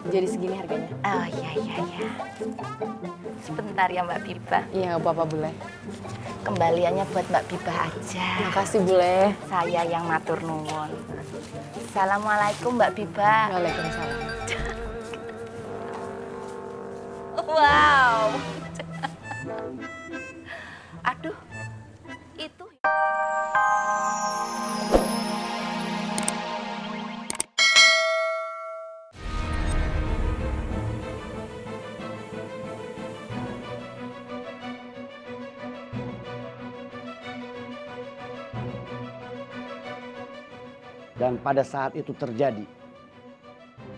Jadi segini harganya. Oh iya. Sebentar ya Mbak Biba. Iya nggak apa-apa Bule. Kembaliannya buat Mbak Biba aja. Makasih Bule. Saya yang matur nuwun. Assalamualaikum Mbak Biba. Waalaikumsalam. Wow. Aduh, itu. Dan pada saat itu terjadi,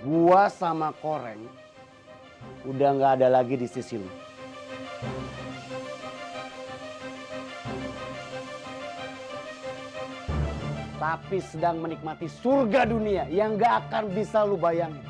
gua sama Koreng udah nggak ada lagi di sisi lu. Tapi sedang menikmati surga dunia yang nggak akan bisa lu bayangin.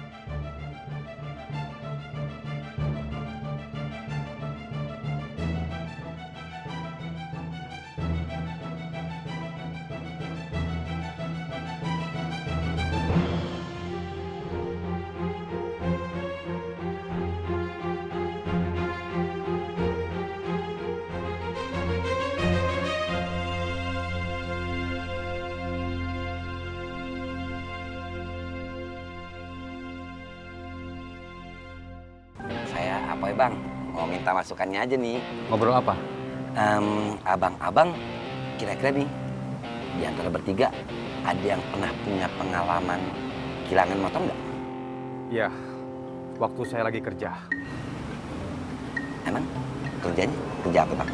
Saya apa ya Bang? Mau minta masukannya aja nih. Ngobrol apa? Abang-abang kira-kira nih di antara bertiga ada yang pernah punya pengalaman kehilangan motor nggak? Ya, waktu saya lagi kerja. Emang kerjanya kerja apa Bang?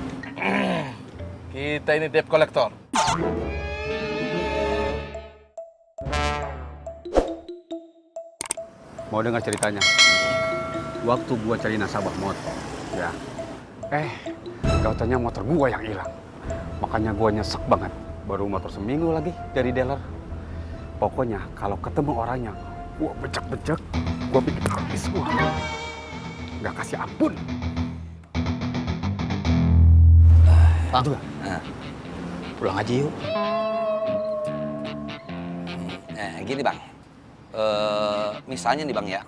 Kita ini debt collector. Mau dengar ceritanya? Waktu gua cari nasabah motor, ya. Katanya motor gua yang hilang. Makanya gua nyesek banget. Baru motor seminggu lagi dari dealer. Pokoknya kalau ketemu orangnya, gua becek-becek, gua bikin habis gua. Nggak kasih ampun. Bang, Nah, pulang aja yuk. gini Bang, misalnya nih Bang ya,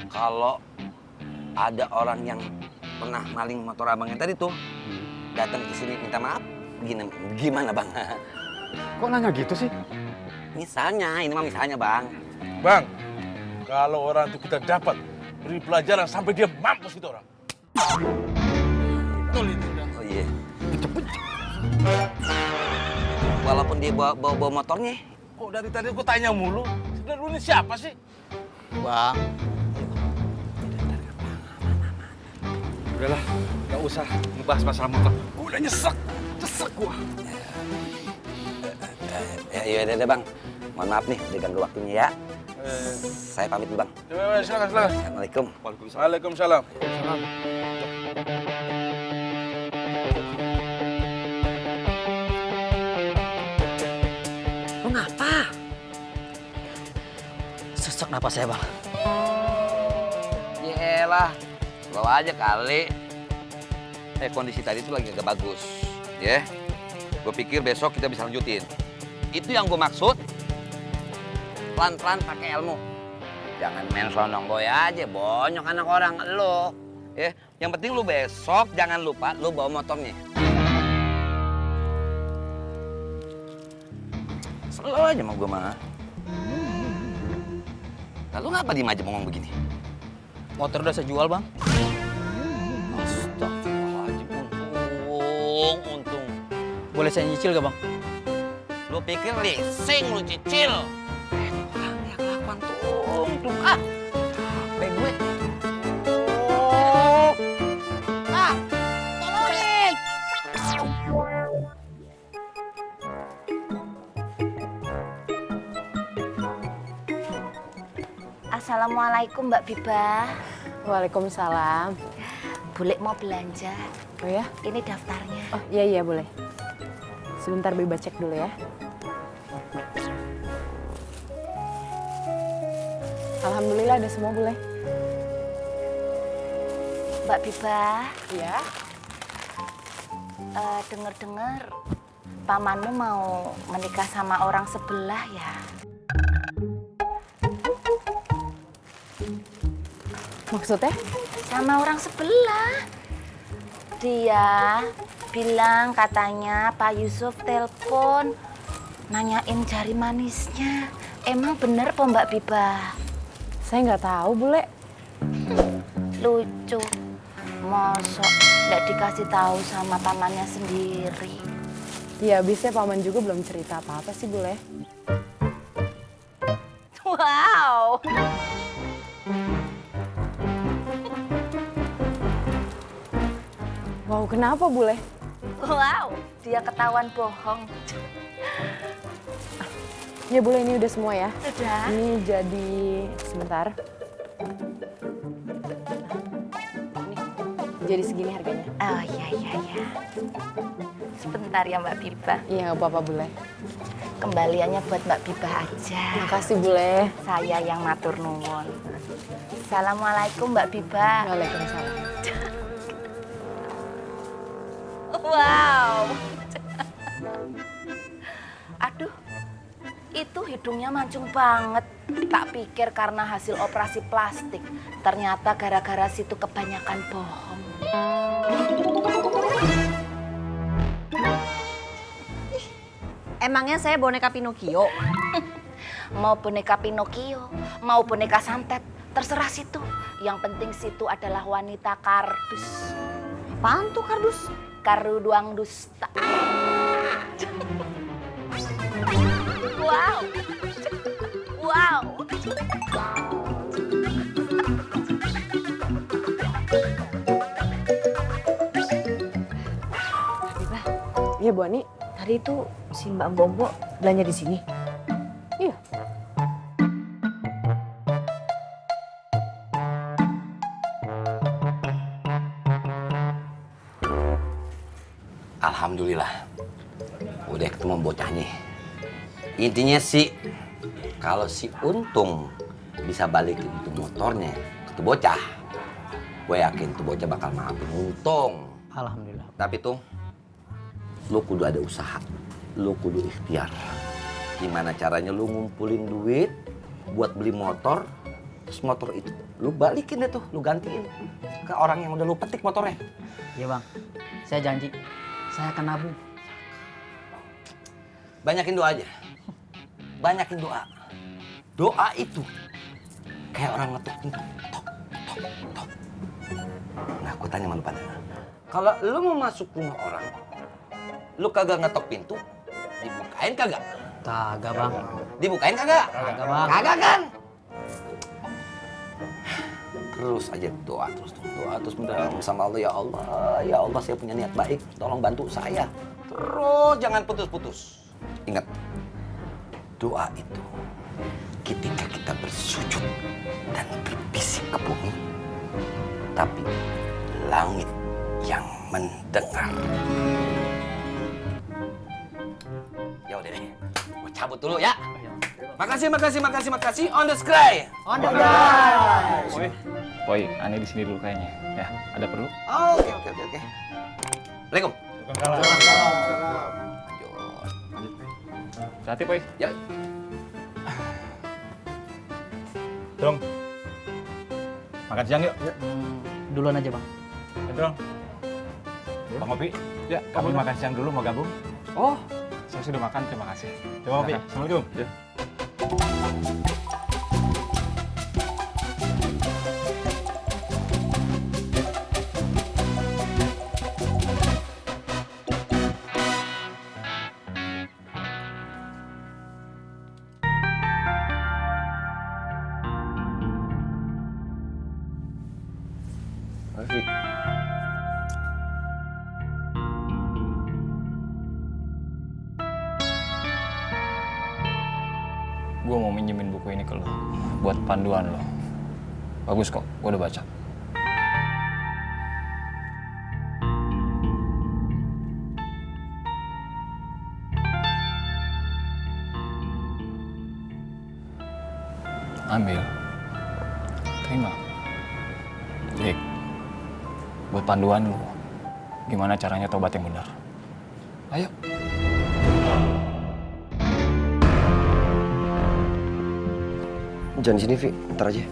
kalau ada orang yang pernah maling motor abangnya tadi tuh datang ke sini minta maaf, gimana Bang? Kok nanya gitu sih? Misalnya, ini mah misalnya Bang. Bang, kalau orang itu kita dapat beri pelajaran sampai dia mampus itu orang. Betul itu udah. Oh iya. Walaupun dia bawa motornya. Kok dari tadi aku tanya mulu, sebenarnya lu ini siapa sih? Bang, Udahlah, nggak usah ngebahas masalah motor. Gua udah nyesek gua. Ya deh Bang. Mohon maaf nih udah ganggu waktunya ya. Saya pamit dulu Bang. Silakan. Assalamualaikum. Waalaikumsalam. Lu ngapa? sesek napas saya bang. Yelah, bawa aja kali. Kondisi tadi itu lagi agak bagus. Ya, gue pikir besok kita bisa lanjutin. Itu yang gue maksud. Pelan-pelan pakai ilmu. Jangan main selonong boy aja, bonyok anak orang lo. Ya, yang penting lu besok jangan lupa lu bawa motornya. Selalu aja mau gue mah. Lalu ngapa diem aja ngomong begini? Motor udah saya jual bang. Astagfirullahaladzim, untung. Boleh saya nyicil gak bang? Lu pikir leasing, lu cicil. Orang yang kelakuan untung. Capek gue. Tolongin. Assalamualaikum Mbak Biba. Waalaikumsalam. Boleh mau belanja? Oh ya? Ini daftarnya. Oh iya boleh. Sebentar Biba cek dulu ya. Alhamdulillah ada semua boleh. Mbak Biba, Iya. dengar-dengar pamanmu mau menikah sama orang sebelah ya? Maksudnya? Sama orang sebelah. Dia bilang katanya Pak Yusuf telepon nanyain jari manisnya. Emang bener po Mbak Biba? Saya nggak tahu, Bule. Lucu. Mosok nggak dikasih tahu sama pamannya sendiri. Ya, abisnya paman juga belum cerita apa-apa sih, Bule. Wow. Wow, kenapa, Bule? Wow, dia ketahuan bohong. Ya, Bule, ini udah semua ya. Sudah. Ini jadi sebentar. Jadi segini harganya. Oh iya. Sebentar ya Mbak Biba. Iya, nggak apa-apa, Bule. Kembaliannya buat Mbak Biba aja. Makasih, Bule. Saya yang matur nuwun. Assalamualaikum Mbak Biba. Waalaikumsalam. Wow. Aduh, itu hidungnya mancung banget. Tak pikir karena hasil operasi plastik. Ternyata gara-gara situ kebanyakan bohong. Emangnya saya boneka Pinocchio? Mau boneka Pinocchio, mau boneka santet, terserah situ. Yang penting situ adalah wanita kardus. Apaan tuh kardus? Karuduang dusta. Wow. Wow. Iya, Bu Ani. Tadi itu si Mbak Bombo belanja di sini. Iya. Alhamdulillah, udah ketemu bocahnya. Intinya sih, kalau si Untung bisa balikin itu motornya ke tuh bocah, gue yakin tuh bocah bakal maafin Untung. Alhamdulillah. Tapi tuh, lu kudu ada usaha, lu kudu ikhtiar. Gimana caranya lu ngumpulin duit buat beli motor, terus motor itu lu balikin deh tuh, lu gantiin ke orang yang udah lu petik motornya. Iya bang, saya janji, saya akan nabung. Banyakin doa aja. Banyakin doa. Doa itu kayak orang ngetuk pintu. Tok, tok, tok. Nah, aku tanya sama lu pada. Kalau lu mau masuk rumah orang, lu kagak ngetok pintu, dibukain kagak? Kagak bang. Dibukain kagak? Kagak bang. Kagak kan? Terus aja doa terus minta sama Allah, ya Allah saya punya niat baik, tolong bantu saya. Terus jangan putus-putus. Ingat, doa itu ketika kita bersujud dan berbisik ke bumi, tapi langit yang mendengar. Ya udah deh, gue cabut dulu ya. Makasih. On the sky. On the ground. Poi, aneh di sini dulu kayaknya. Ya, ada perlu? Oke. Assalamualaikum. Hati, Poi. Ya. Dong. Makan siang yuk. Duluan aja bang. Dong. Bang Opi, ya, kami makan siang dulu mau gabung. Oh, Saya sudah makan, terima kasih. Coba Opi. Assalamualaikum. Ya. Opi. Gue mau minjemin buku ini ke lo, buat panduan lo. Bagus kok, gue udah baca. Ambil. Terima. Dik, buat panduan lo. Gimana caranya tobat yang benar. Ayo. Jangan di sini, Vi. Ntar aja.